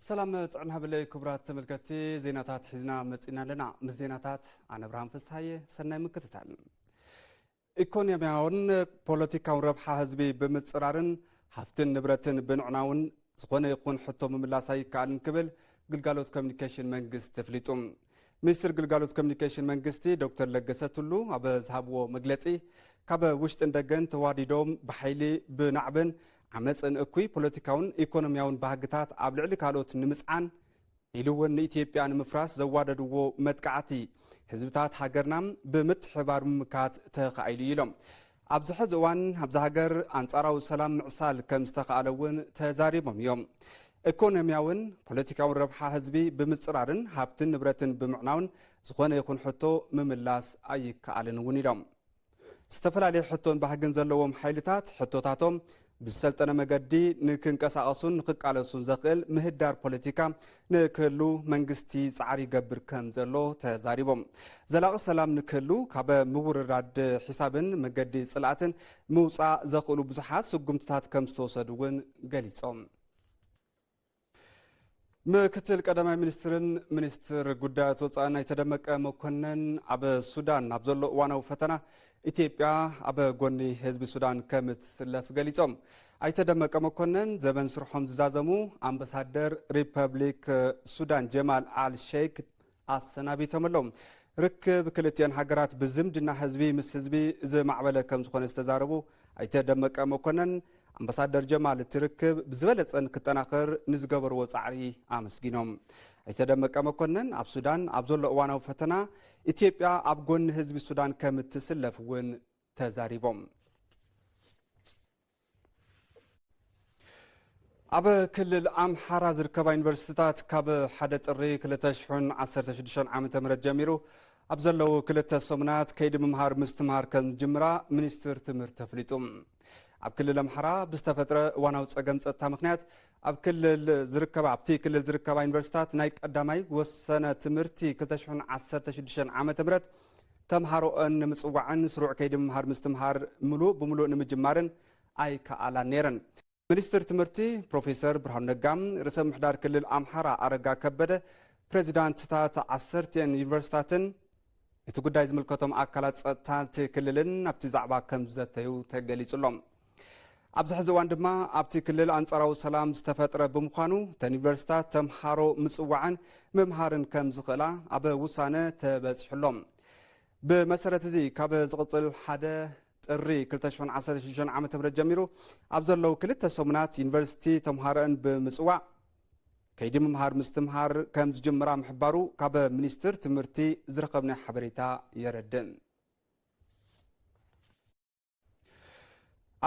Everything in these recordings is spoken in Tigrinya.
ሰላም ጥዕና ሃበለይ ክቡራት ተመልከትቲ፣ ዜናታት ሒዝና መጺና ኣለና። ምስ ዜናታት ኣነ ብርሃን ፍስሃየ፣ ሰናይ ምክትታል። ኢኮኖሚያውን ፖለቲካውን ረብሓ ህዝቢ ብምጽራርን ሃፍትን ንብረትን ብምዕናውን ዝኾነ ይኹን ሕቶ ምምላስ ኣይከኣልን ክብል ግልጋሎት ኮሚኒኬሽን መንግስቲ ኣፍሊጡ። ሚኒስትር ግልጋሎት ኮሚኒኬሽን መንግስቲ ዶክተር ለገሰ ቱሉ ኣብ ዝሃብዎ መግለጺ፣ ካብ ውሽጥን ደገን ተዋዲዶም ብሓይሊ፣ ብናዕብን ዓመጽን እኩይ ፖለቲካውን ኢኮኖሚያውን ባህግታት ኣብ ልዕሊ ካልኦት ንምጽዓን ኢሉ እውን ንኢትዮጵያ ንምፍራስ ዘዋደድዎ መጥቃዕቲ ህዝብታት ሃገርና ብምትሕብባር ምምካት ተኻኢሉ ኢሎም። ኣብዚ ሕዚ እዋን ኣብዛ ሃገር ኣንጻራዊ ሰላም ምዕሳል ከም ዝተኻእለ እውን ተዛሪቦም እዮም። ኢኮኖሚያውን ፖለቲካውን ረብሓ ህዝቢ ብምጽራርን ሃፍትን ንብረትን ብምዕናውን ዝኾነ ይኹን ሕቶ ምምላስ ኣይከኣልን እውን ኢሎም። ዝተፈላለየ ሕቶን ባህግን ዘለዎም ሓይልታት ሕቶታቶም ብዝሰልጠነ መገዲ ንክንቀሳቐሱን ንክቃለሱን ዘኽእል ምህዳር ፖለቲካ ንክህሉ መንግስቲ ጻዕሪ ይገብር ከም ዘሎ ተዛሪቦም። ዘላቒ ሰላም ንክህሉ ካብ ምውርራድ ሒሳብን መገዲ ጽልኣትን ምውጻእ ዘኽእሉ ብዙሓት ስጉምትታት ከም ዝተወሰዱ እውን ገሊጾም። ምክትል ቀዳማይ ሚኒስትርን ሚኒስትር ጉዳያት ወጻእን ኣይተ ደመቀ መኮነን ኣብ ሱዳን ኣብ ዘሎ እዋናዊ ፈተና ኢትዮጵያ ኣብ ጎኒ ህዝቢ ሱዳን ከም እትስለፍ ገሊጾም። ኣይተ ደመቀ መኮነን ዘበን ስርሖም ዝዛዘሙ ኣምባሳደር ሪፐብሊክ ሱዳን ጀማል ኣል ሼክ ኣሰናቢቶም ኣለዉ። ርክብ ክልቲአን ሃገራት ብዝምድና ህዝቢ ምስ ህዝቢ ዝማዕበለ ከም ዝኾነ ዝተዛረቡ ኣይተ ደመቀ መኮነን፣ ኣምባሳደር ጀማል እቲ ርክብ ብዝበለጸ ንክጠናኸር ንዝገበርዎ ጻዕሪ ኣመስጊኖም። ኣይተ ደመቀ መኮነን ኣብ ሱዳን ኣብ ዘሎ እዋናዊ ፈተና ኢትዮጵያ ኣብ ጎኒ ህዝቢ ሱዳን ከም እትስለፍ እውን ተዛሪቦም። ኣብ ክልል ኣምሓራ ዝርከባ ዩኒቨርሲቲታት ካብ ሓደ ጥሪ ክልተ ሽሕን ዓሰርተ ሽዱሽተን ዓመተ ምህረት ጀሚሩ ኣብ ዘለዉ ክልተ ሰሙናት ከይዲ ምምሃር ምስትምሃር ከም ዝጅምራ ሚኒስትር ትምህርቲ ኣፍሊጡ። ኣብ ክልል ኣምሓራ ብዝተፈጥረ እዋናዊ ጸገም ጸጥታ ምኽንያት ኣብ ክልል ዝርከባ ኣብቲ ክልል ዝርከባ ዩኒቨርሲቲታት ናይ ቀዳማይ ወሰነ ትምህርቲ ክልተ ሽሕን ዓሰርተ ሽዱሽተን ዓመተ ምህረት ተምሃሮኦን ንምጽዋዕን ስሩዕ ከይዲ ምምሃር ምስትምሃር ምሉእ ብምሉእ ንምጅማርን ኣይከኣላን ነይረን። ሚኒስትር ትምህርቲ ፕሮፌሰር ብርሃኑ ነጋ፣ ርእሰ ምምሕዳር ክልል ኣምሓራ ኣረጋ ከበደ፣ ፕሬዚዳንትታት ዓሰርቲኤን ዩኒቨርሲታትን እቲ ጉዳይ ዝምልከቶም ኣካላት ጸጥታ እቲ ክልልን ኣብቲ ዛዕባ ከም ዝዘተዩ ተገሊጹ ኣሎ። ኣብዚ ሕዚ እዋን ድማ ኣብቲ ክልል ኣንጻራዊ ሰላም ዝተፈጥረ ብምዃኑ እተን ዩኒቨርሲታት ተምሃሮ ምጽዋዕን ምምሃርን ከም ዝኽእላ ኣብ ውሳነ ተበጺሑ ኣሎ። ብመሰረት እዚ ካብ ዝቕጽል ሓደ ጥሪ ክልተ ሽሕን ዓሰርተ ሽዱሽተን ዓመተ ምህረት ጀሚሩ ኣብ ዘለዉ ክልተ ሰሙናት ዩኒቨርሲቲ ተምሃሮአን ብምጽዋዕ ከይዲ ምምሃር ምስትምሃር ከም ዝጅምራ ምሕባሩ ካብ ሚኒስትር ትምህርቲ ዝረኸብናዮ ሓበሬታ የረድእ።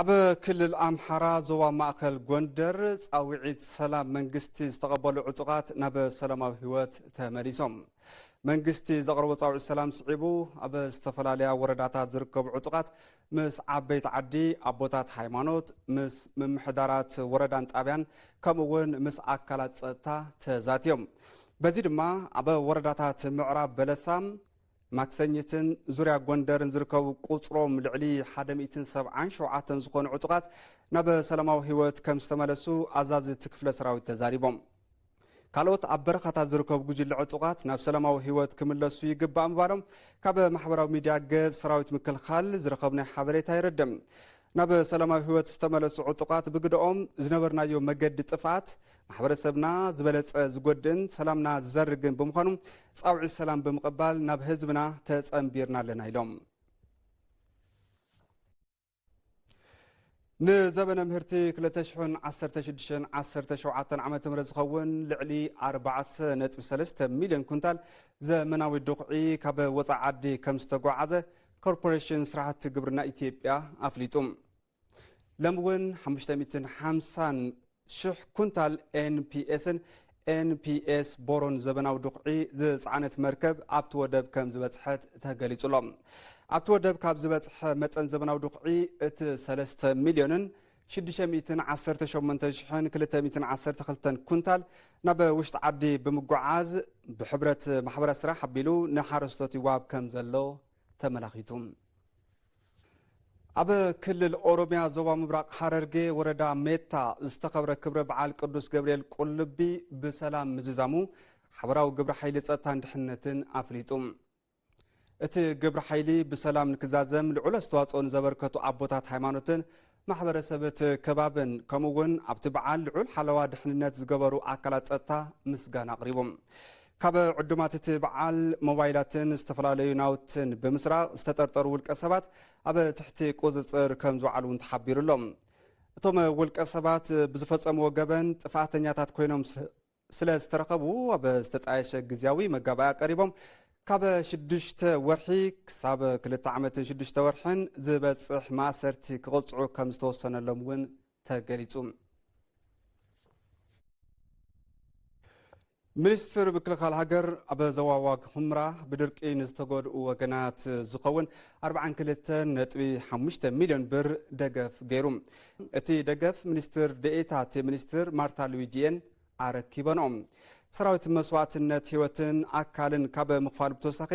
ኣብ ክልል ኣምሓራ ዞባ ማእከል ጎንደር ጻውዒት ሰላም መንግስቲ ዝተቐበሉ ዕጡቓት ናብ ሰላማዊ ህይወት ተመሊሶም። መንግስቲ ዘቕረቦ ጻውዒት ሰላም ስዒቡ ኣብ ዝተፈላለያ ወረዳታት ዝርከቡ ዕጡቓት ምስ ዓበይቲ ዓዲ፣ ኣቦታት ሃይማኖት፣ ምስ ምምሕዳራት ወረዳን ጣብያን ከምኡ እውን ምስ ኣካላት ጸጥታ ተዛትዮም። በዚ ድማ ኣብ ወረዳታት ምዕራብ በለሳ፣ ማክሰኝትን ዙርያ ጎንደርን ዝርከቡ ቁጽሮም ልዕሊ ሓደ ሚእትን ሰብዓን ሸውዓተን ዝኾኑ ዕጡቓት ናብ ሰላማዊ ህይወት ከም ዝተመለሱ ኣዛዚ እቲ ክፍለ ሰራዊት ተዛሪቦም። ካልኦት ኣብ በረኻታት ዝርከቡ ጉጅለ ዕጡቓት ናብ ሰላማዊ ህይወት ክምለሱ ይግባእ ምባሎም ካብ ማሕበራዊ ሚድያ ገጽ ሰራዊት ምክልኻል ዝረኸብናዮ ሓበሬታ የረድእ። ናብ ሰላማዊ ህይወት ዝተመለሱ ዕጡቓት ብግደኦም ዝነበርናዮ መገዲ ጥፍኣት ማሕበረሰብና ዝበለጸ ዝጎድእን ሰላምና ዝዘርግን ብምዃኑ ጻውዒት ሰላም ብምቕባል ናብ ህዝብና ተጸንቢርና ኣለና ኢሎም። ንዘበነ ምህርቲ ክልተ ሽሕን ዓሰርተ ሽዱሽተን ዓሰርተ ሸውዓተን ዓመተ ምህረት ዝኸውን ልዕሊ ኣርባዕተ ነጥቢ ሰለስተ ሚልዮን ኩንታል ዘመናዊ ዱኽዒ ካብ ወጻኢ ዓዲ ከም ዝተጓዓዘ ኮርፖሬሽን ስራሕቲ ግብርና ኢትዮጵያ ኣፍሊጡ። ሎሚ እውን ሓሙሽተ ሚእትን ሓምሳን ሽሕ ኩንታል ኤንፒኤስን ኤንፒኤስ ቦሮን ዘበናዊ ዱኽዒ ዝጸዓነት መርከብ ኣብቲ ወደብ ከም ዝበጽሐት ተገሊጹ ኣሎ። ኣብቲ ወደብ ካብ ዝበጽሐ መጠን ዘበናዊ ዱኽዒ እቲ ሰለስተ ሚልዮንን ሽዱሽተ ሚእትን ዓሰርተ ሸሞንተ ሽሕን ክልተ ሚእትን ዓሰርተ ክልተን ኩንታል ናብ ውሽጢ ዓዲ ብምጉዓዝ ብሕብረት ማሕበራት ስራሕ ኣቢሉ ንሓረስቶት ይወሃብ ከም ዘሎ ተመላኺቱ። ኣብ ክልል ኦሮሚያ ዞባ ምብራቕ ሃረርጌ ወረዳ ሜታ ዝተኸብረ ክብረ በዓል ቅዱስ ገብርኤል ቁልቢ ብሰላም ምዝዛሙ ሓበራዊ ግብረ ሓይሊ ጸጥታን ድሕነትን ኣፍሊጡ። እቲ ግብረ ሓይሊ ብሰላም ንክዛዘም ልዑል ኣስተዋጽኦ ንዘበርከቱ ኣቦታት ሃይማኖትን ማሕበረሰብ እቲ ከባብን፣ ከምኡ እውን ኣብቲ በዓል ልዑል ሓለዋ ድሕንነት ዝገበሩ ኣካላት ጸጥታ ምስጋና ኣቕሪቦም። ካብ ዕዱማት እቲ በዓል ሞባይላትን ዝተፈላለዩ ናውትን ብምስራቕ ዝተጠርጠሩ ውልቀ ሰባት ኣብ ትሕቲ ቁፅፅር ከም ዝወዓሉ እውን ተሓቢሩ ኣሎ። እቶም ውልቀ ሰባት ብዝፈጸምዎ ገበን ጥፋተኛታት ኮይኖም ስ-፣ ስለ ዝተረኸቡ ኣብ ዝተጣየሸ ግዝያዊ መጋባእያ ቀሪቦም ካብ ሽዱሽተ ወርሒ ክሳብ ክልተ ዓመትን ሽዱሽተ ወርሕን ዝበጽሕ ማእሰርቲ ክቕጽዑ ከም ዝተወሰነሎም እውን ተገሊጹ። ሚኒስትር ምክልኻል ሃገር ኣብ ዞባ ዋግ ኽምራ ብድርቂ ንዝተጎድኡ ወገናት ዝኸውን ኣርባዓን ክልተን ነጥቢ ሓሙሽተ ሚልዮን ብር ደገፍ ገይሩ። እቲ ደገፍ ሚኒስትር ደኤታ እቲ ሚኒስትር ማርታ ሉዊጂ እየን ኣረኪበንኦ። ሰራዊት መስዋእትነት ህይወትን ኣካልን ካብ ምኽፋሉ ብተወሳኺ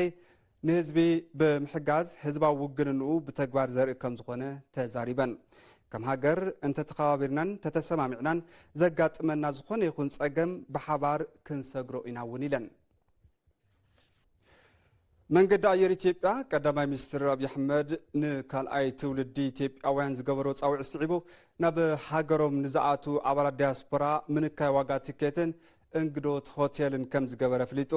ንህዝቢ ብምሕጋዝ ህዝባዊ ውግንንኡ ብተግባር ዘርኢ ከም ዝኾነ ተዛሪበን። ከም ሃገር እንተተኸባቢርናን እንተተሰማሚዕናን ዘጋጥመና ዝኾነ ይኹን ጸገም ብሓባር ክንሰግሮ ኢና እውን ኢለን። መንገዲ ኣየር ኢትዮጵያ ቀዳማይ ሚኒስትር ኣብይ ኣሕመድ ንካልኣይ ትውልዲ ኢትዮጵያውያን ዝገበሮ ጻውዒት ስዒቡ ናብ ሃገሮም ንዝኣቱ ኣባላት ዲያስፖራ ምንካይ ዋጋ ትኬትን እንግዶት ሆቴልን ከም ዝገበረ ኣፍሊጡ።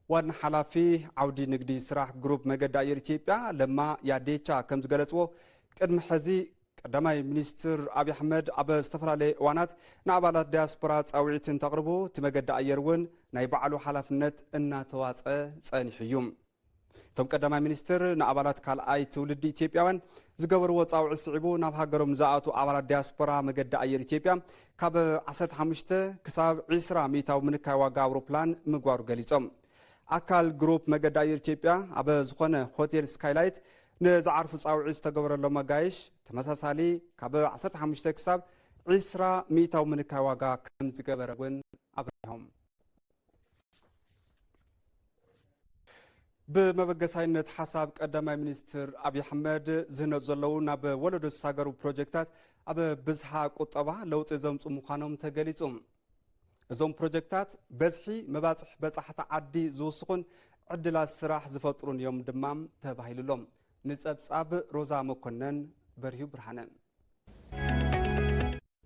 ዋና ሓላፊ ዓውዲ ንግዲ ስራሕ ግሩፕ መገዲ ኣየር ኢትዮጵያ ለማ ያዴቻ ከም ዝገለጽዎ፣ ቅድሚ ሕዚ ቀዳማይ ሚኒስትር ኣብይ ኣሕመድ ኣብ ዝተፈላለየ እዋናት ንኣባላት ዲያስፖራ ጻውዒት እንተቕርቡ፣ እቲ መገዲ ኣየር እውን ናይ ባዕሉ ሓላፍነት እናተዋጸ ጸኒሑ እዩ። እቶም ቀዳማይ ሚኒስትር ንኣባላት ካልኣይ ትውልዲ ኢትዮጵያውያን ዝገበርዎ ጻውዒት ስዒቡ ናብ ሃገሮም ንዝኣቱ ኣባላት ዲያስፖራ መገዲ ኣየር ኢትዮጵያ ካብ ዓሰርተ ሓሙሽተ ክሳብ ዕስራ ሚእታዊ ምንካይ ዋጋ ኣውሮፕላን ምግባሩ ገሊጾም። ኣካል ግሩፕ መገዲ ኣየር ኢትዮጵያ ኣብ ዝኾነ ሆቴል ስካይላይት ንዝዓርፉ ጻውዒት ዝተገበረሎም ኣጋይሽ ተመሳሳሊ ካብ ዓሰርተ ሓሙሽተ ክሳብ ዕስራ ሚእታዊ ምንካይ ዋጋ ከም ዝገበረ እውን ኣብሪሆም። ብመበገሳይነት ሓሳብ ቀዳማይ ሚኒስትር ኣብይ ኣሕመድ ዝህነፁ ዘለዉ ናብ ወለዶ ዝሳገሩ ፕሮጀክታት ኣብ ብዝሃ ቁጠባ ለውጢ ዘምፁ ምዃኖም ተገሊፁ። እዞም ፕሮጀክታት በዝሒ መባፅሒ በፃሕቲ ዓዲ ዝውስኹን ዕድላት ስራሕ ዝፈጥሩን እዮም ድማ ተባሂሉሎም። ንፀብፃብ ሮዛ መኮነን፣ በርሂው ብርሃነ።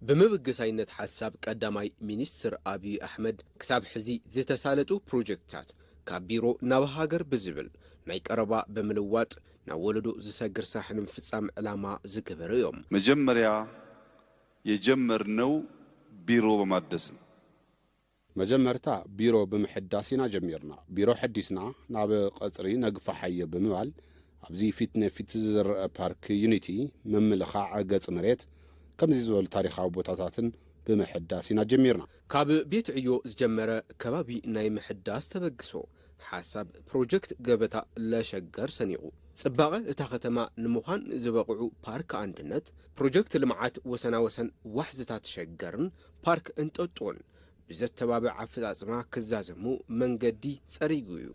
ብምብገሳይነት ሓሳብ ቀዳማይ ሚኒስትር ኣብይ ኣሕመድ ክሳብ ሕዚ ዝተሳለጡ ፕሮጀክትታት ካብ ቢሮ ናብ ሃገር ብዝብል ናይ ቀረባ ብምልዋጥ ናብ ወለዶ ዝሰግር ስራሕ ንምፍፃም ዕላማ ዝገበሩ እዮም። መጀመርያ የጀመርነው ቢሮ በማደስ ነው። መጀመርታ ቢሮ ብምሕዳስ ኢና ጀሚርና። ቢሮ ሐዲስና ናብ ቐፅሪ ነግፋሓዮ ብምባል ኣብዚ ፊት ነፊት ዝረኣ ፓርክ ዩኒቲ፣ ምምልኻዕ ገፅ መሬት፣ ከምዚ ዝበሉ ታሪኻዊ ቦታታትን ብምሕዳስ ኢና ጀሚርና። ካብ ቤት ዕዮ ዝጀመረ ከባቢ ናይ ምሕዳስ ተበግሶ ሓሳብ ፕሮጀክት ገበታ ለሸገር ሰኒቑ። ፅባቐ እታ ከተማ ንምዃን ዝበቕዑ ፓርክ ኣንድነት፣ ፕሮጀክት ልምዓት ወሰናወሰን ዋሕዝታት ሸገርን ፓርክ እንጠጦን ብዘተባብዕ ኣፈፃፅማ ክዛዘሙ መንገዲ ፀሪጉ እዩ።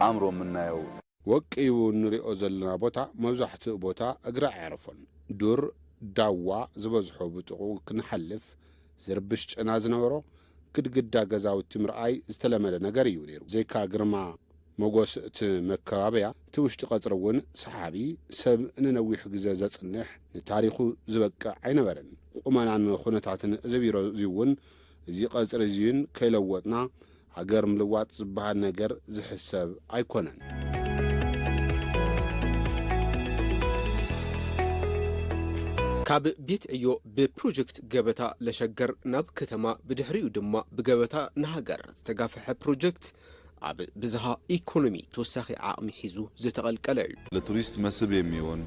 አምሮ የምናየው ወቂቡ እንሪኦ ዘለና ቦታ መብዛሕትኡ ቦታ እግሪ ኣየዕረፎን። ዱር፣ ዳዋ ዝበዝሖ ብጥቕኡ ክንሓልፍ ዝርብሽ ጨና ዝነበሮ ግድግዳ ገዛውቲ ምርኣይ ዝተለመደ ነገር እዩ ነይሩ። ብዘይካ ግርማ ሞጎስ እቲ መከባበያ፣ እቲ ውሽጢ ቀፅሪ እውን ሰሓቢ፣ ሰብ ንነዊሕ ግዘ ዘፅንሕ፣ ንታሪኹ ዝበቅዕ ኣይነበረን። ቁመናን ኩነታትን እዚ ቢሮ እዚ እውን እዚ ቀፅሪ እዚን ከይለወጥና ሃገር ምልዋጥ ዝበሃል ነገር ዝሕሰብ ኣይኮነን። ካብ ቤት ዕዮ ብፕሮጀክት ገበታ ለሸገር ናብ ከተማ ብድሕሪኡ ድማ ብገበታ ንሃገር ዝተጋፈሐ ፕሮጀክት ኣብ ብዝሃ ኢኮኖሚ ተወሳኺ ዓቕሚ ሒዙ ዝተቐልቀለ እዩ። ለቱሪስት መስህብ የሚሆን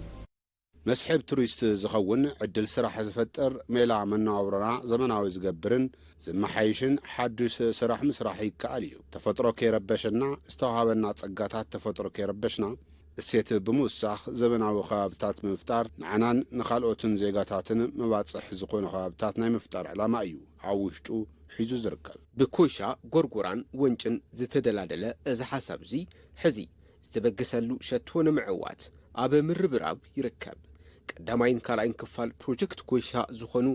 መስሕብ ቱሪስት ዝኸውን ዕድል ስራሕ ዝፈጥር፣ ሜላ መነባብሮና ዘመናዊ ዝገብርን ዝመሓይሽን ሓዱሽ ስራሕ ምስራሕ ይከኣል እዩ። ተፈጥሮ ከይረበሸና፣ ዝተዋሃበና ጸጋታት ተፈጥሮ ከይረበሽና፣ እሴት ብምውሳኽ ዘበናዊ ከባብታት ምፍጣር ንዓናን ንኻልኦትን ዜጋታትን መባፅሕ ዝኾኑ ከባብታት ናይ ምፍጣር ዕላማ እዩ ኣብ ውሽጡ ሒዙ ዝርከብ። ብኮይሻ፣ ጎርጎራን ወንጭን ዝተደላደለ እዚ ሓሳብ እዚ ሕዚ ዝተበገሰሉ ሸቶ ንምዕዋት ኣብ ምርብራብ ይርከብ። ቀዳማይን ካልኣይን ክፋል ፕሮጀክት ኮይሻ ዝኾኑ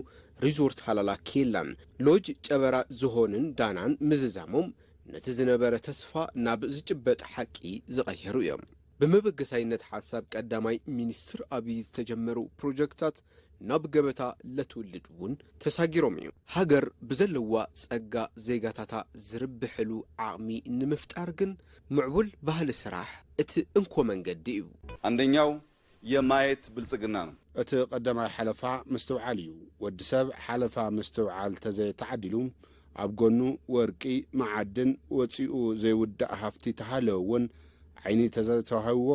ሪዞርት ሃላላ ኬላን ሎጅ ጨበራ ዝሆንን ዳናን ምዝዛሞም ነቲ ዝነበረ ተስፋ ናብ ዝጭበጥ ሓቂ ዝቐየሩ እዮም። ብመበገሳይነት ሓሳብ ቀዳማይ ሚኒስትር ኣብይ ዝተጀመሩ ፕሮጀክታት ናብ ገበታ ለትውልድ እውን ተሳጊሮም እዩ። ሃገር ብዘለዋ ጸጋ ዜጋታታ ዝርብሕሉ ዓቕሚ ንምፍጣር ግን ምዕቡል ባህሊ ስራሕ እቲ እንኮ መንገዲ እዩ። አንደኛው የማየት ብልጽግና ነው። እቲ ቀዳማይ ሓለፋ ምስትውዓል እዩ። ወዲ ሰብ ሓለፋ ምስትውዓል ተዘይተዓዲሉ ኣብ ጎኑ ወርቂ፣ መዓድን ወጺኡ ዘይውዳእ ሃፍቲ ተሃለወ እውን ዓይኒ ተዘይተዋሂብዎ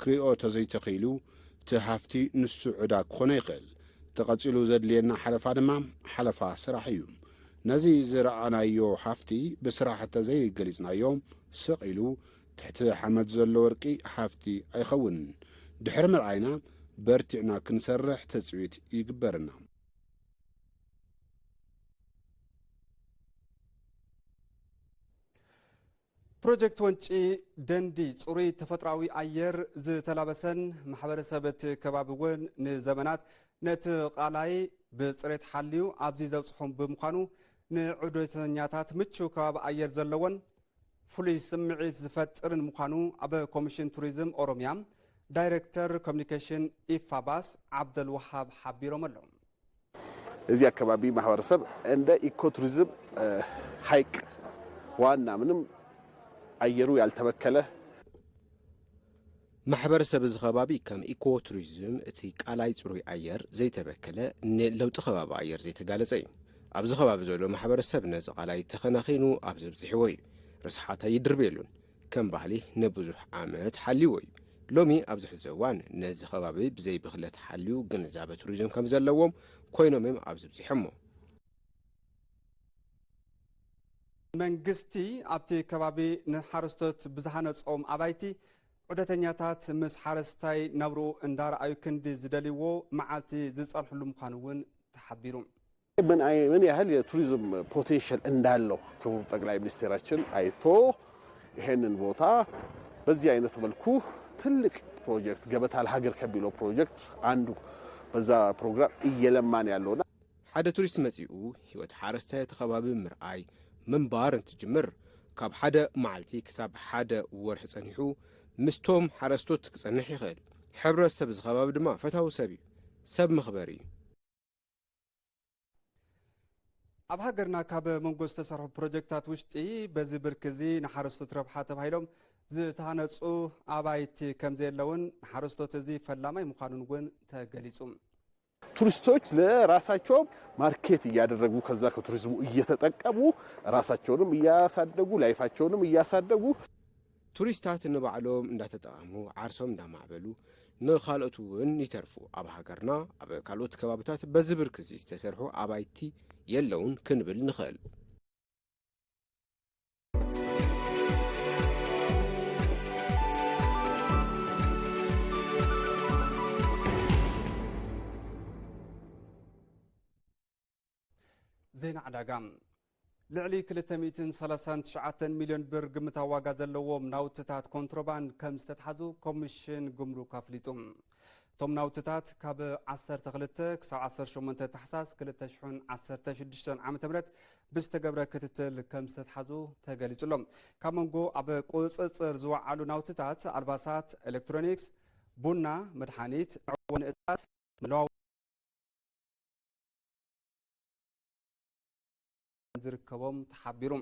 ክሪኦ ተዘይተኺኢሉ እቲ ሃፍቲ ንሱ ዕዳ ክኾኖ ይኽእል። እቲ ቀጺሉ ዘድልየና ሓለፋ ድማ ሓለፋ ስራሕ እዩ። ነዚ ዝረኣናዮ ሃፍቲ ብስራሕ ተዘይገሊጽናዮ ስቕ ኢሉ ትሕቲ ሓመድ ዘሎ ወርቂ ሃፍቲ ኣይኸውንን። ድሕሪ ምርኣይና በርቲዕና ክንሰርሕ ትጽቢት ይግበርና። ፕሮጀክት ወንጪ ደንዲ ጽሩይ ተፈጥሮኣዊ ኣየር ዝተላበሰን ማሕበረሰብ እቲ ከባቢ እውን ንዘመናት ነቲ ቃላይ ብጽሬት ሓልዩ ኣብዚ ዘብጽሖም ብምዃኑ ንዑደተኛታት ምቹው ከባቢ ኣየር ዘለዎን ፍሉይ ስምዒት ዝፈጥርን ምዃኑ ኣብ ኮሚሽን ቱሪዝም ኦሮሚያ ዳይሬክተር ኮሚኒኬሽን ኢፋባስ ዓብደልወሃብ ሓቢሮም ኣለዉ። እዚህ አካባቢ ማህበረሰብ እንደ ኢኮ ቱሪዝም ሀይቅ ዋና ምንም አየሩ ያልተበከለ ማሕበረሰብ እዚ ከባቢ ከም ኢኮ ቱሪዝም እቲ ቃላይ ፅሩይ ኣየር ዘይተበከለ ንለውጢ ከባቢ ኣየር ዘይተጋለፀ እዩ። ኣብዚ ከባቢ ዘሎ ማሕበረሰብ ነዚ ቃላይ ተኸናኺኑ ኣብዚ ኣብፅሕዎ እዩ። ርስሓት ኣይድርብየሉን። ከም ባህሊ ንብዙሕ ዓመት ሓልይዎ እዩ። ሎሚ ኣብዚ ሕዚ እዋን ነዚ ከባቢ ብዘይ ብኽለት ሓልዩ ግንዛበ ቱሪዝም ከም ዘለዎም ኮይኖም እዮም ኣብዚ ኣብፂሖሞ። መንግስቲ ኣብቲ ከባቢ ንሓረስቶት ብዝሃነፆም ኣባይቲ ዑደተኛታት ምስ ሓረስታይ ናብርኡ እንዳረኣዩ ክንዲ ዝደልይዎ መዓልቲ ዝፀንሕሉ ምዃኑ እውን ተሓቢሩ። ምን ያህል የቱሪዝም ፖቴንሻል እንዳለው ክቡር ጠቅላይ ሚኒስቴራችን አይቶ ይሄንን ቦታ በዚህ አይነት መልኩ ትልቅ ፕሮጀክት ገበታ ለሀገር ከሚለው ፕሮጀክት አንዱ በዛ ፕሮግራም እየለማን ያለውና ሓደ ቱሪስት መጺኡ ህይወት ሓረስታይ እቲ ከባቢ ምርኣይ ምንባር እንትጅምር ካብ ሓደ መዓልቲ ክሳብ ሓደ ወርሒ ጸኒሑ ምስቶም ሓረስቶት ክጸንሕ ይኽእል። ሕብረተሰብ እዚ ከባቢ ድማ ፈታዊ ሰብ እዩ። ሰብ መኽበሪ እዩ። ኣብ ሃገርና ካብ መንጎ ዝተሰርሑ ፕሮጀክታት ውሽጢ በዚ ብርኪ እዚ ንሓረስቶት ረብሓ ተባሂሎም ዝተሃነፁ ኣባይቲ ከም ዘየለውን ንሓረስቶት እዚ ፈላማይ ምዃኑን እውን ተገሊፁ። ቱሪስቶች ለራሳቸውም ማርኬት እያደረጉ ከዛ ከቱሪዝሙ እየተጠቀሙ ራሳቸውንም እያሳደጉ ላይፋቸውንም እያሳደጉ ቱሪስታት ንባዕሎም እንዳተጠቐሙ ዓርሶም እንዳማዕበሉ ንኻልኦት እውን ይተርፉ። ኣብ ሃገርና ኣብ ካልኦት ከባብታት በዚ ብርኪ እዚ ዝተሰርሑ ኣባይቲ የለውን ክንብል ንኽእል። ዜና ዕዳጋ። ልዕሊ ክልተ ሚእትን ሰላሳን ትሽዓተን ሚልዮን ብር ግምታዊ ዋጋ ዘለዎም ናውትታት ኮንትሮባንድ ከም ዝተትሓዙ ኮሚሽን ጉምሩክ ኣፍሊጡ። እቶም ናውትታት ካብ ዓሰርተ ክልተ ክሳብ ዓሰርተ ሸሞንተ ታሕሳስ ክልተ ሽሕን ዓሰርተ ሽዱሽተን ዓመተ ምህረት ብዝተገብረ ክትትል ከም ዝተትሓዙ ተገሊጹ ኣሎ። ካብ መንጎ ኣብ ቁጽጽር ዝወዓሉ ናውትታት ኣልባሳት፣ ኤሌክትሮኒክስ፣ ቡና፣ መድሓኒት፣ መዕወኒ እፅዋት፣ መለዋወጢ ዝርከቦም ተሓቢሩ።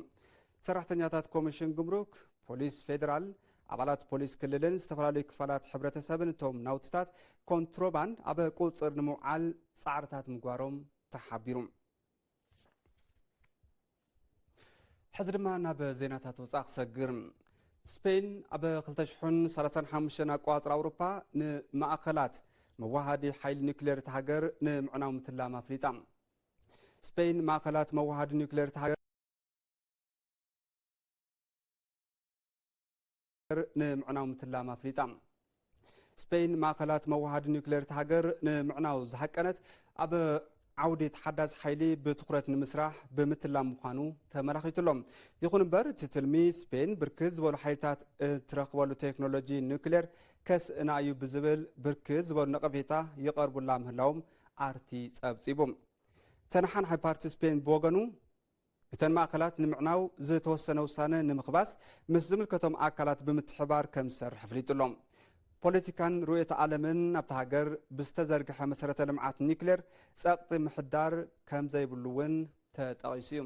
ሰራሕተኛታት ኮሚሽን ጉምሩክ፣ ፖሊስ ፌደራል፣ ኣባላት ፖሊስ ክልልን ዝተፈላለዩ ክፋላት ሕብረተሰብን እቶም ናውትታት ኮንትሮባንድ ኣብ ቁፅፅር ንምውዓል ፃዕርታት ምግባሮም ተሓቢሩ። ሕዚ ድማ ናብ ዜናታት ወፃኢ ክሰግር። ስፔን ኣብ ክልተ ሽሕን ሰላሳን ሓሙሽተን ኣቆፃፅራ ኣውሮፓ ንማእኸላት መዋሃዲ ሓይሊ ኒውክሌር እታ ሃገር ንምዕናው ምትላማ ኣፍሊጣ። ስፔን ማእኸላት መዋሃዲ ኒውክሌር እታ ሃገር ንምዕናው ምትላማ ኣፍሊጣ። ስፔን ማእኸላት መዋሃዲ ኒውክሌር እታ ሃገር ንምዕናው ዝሃቀነት ኣብ ዓውዲ ተሓዳሲ ሓይሊ ብትኹረት ንምስራሕ ብምትላም ምዃኑ ተመላኺቱ ኣሎ። ይኹን እምበር እቲ ትልሚ ስፔን ብርክት ዝበሉ ሓይልታት እትረኽበሉ ቴክኖሎጂ ኒውክሌር ከስእና እዩ ብዝብል ብርክት ዝበሉ ነቐፌታ ይቐርቡላ ምህላዎም ኣርቲ ጸብጺቡ። ተነሓናሒ ፓርቲ ስፔን ብወገኑ እተን ማእኸላት ንምዕናው ዝተወሰነ ውሳነ ንምኽባስ ምስ ዝምልከቶም ኣካላት ብምትሕባር ከም ዝሰርሕ ኣፍሊጡ ኣሎ። ፖለቲካን ርእዮተ ዓለምን ኣብታ ሃገር ብዝተዘርግሐ መሰረተ ልምዓት ኒክሌር ጸቕጢ ምሕዳር ከም ዘይብሉ እውን ተጠቒሱ እዩ።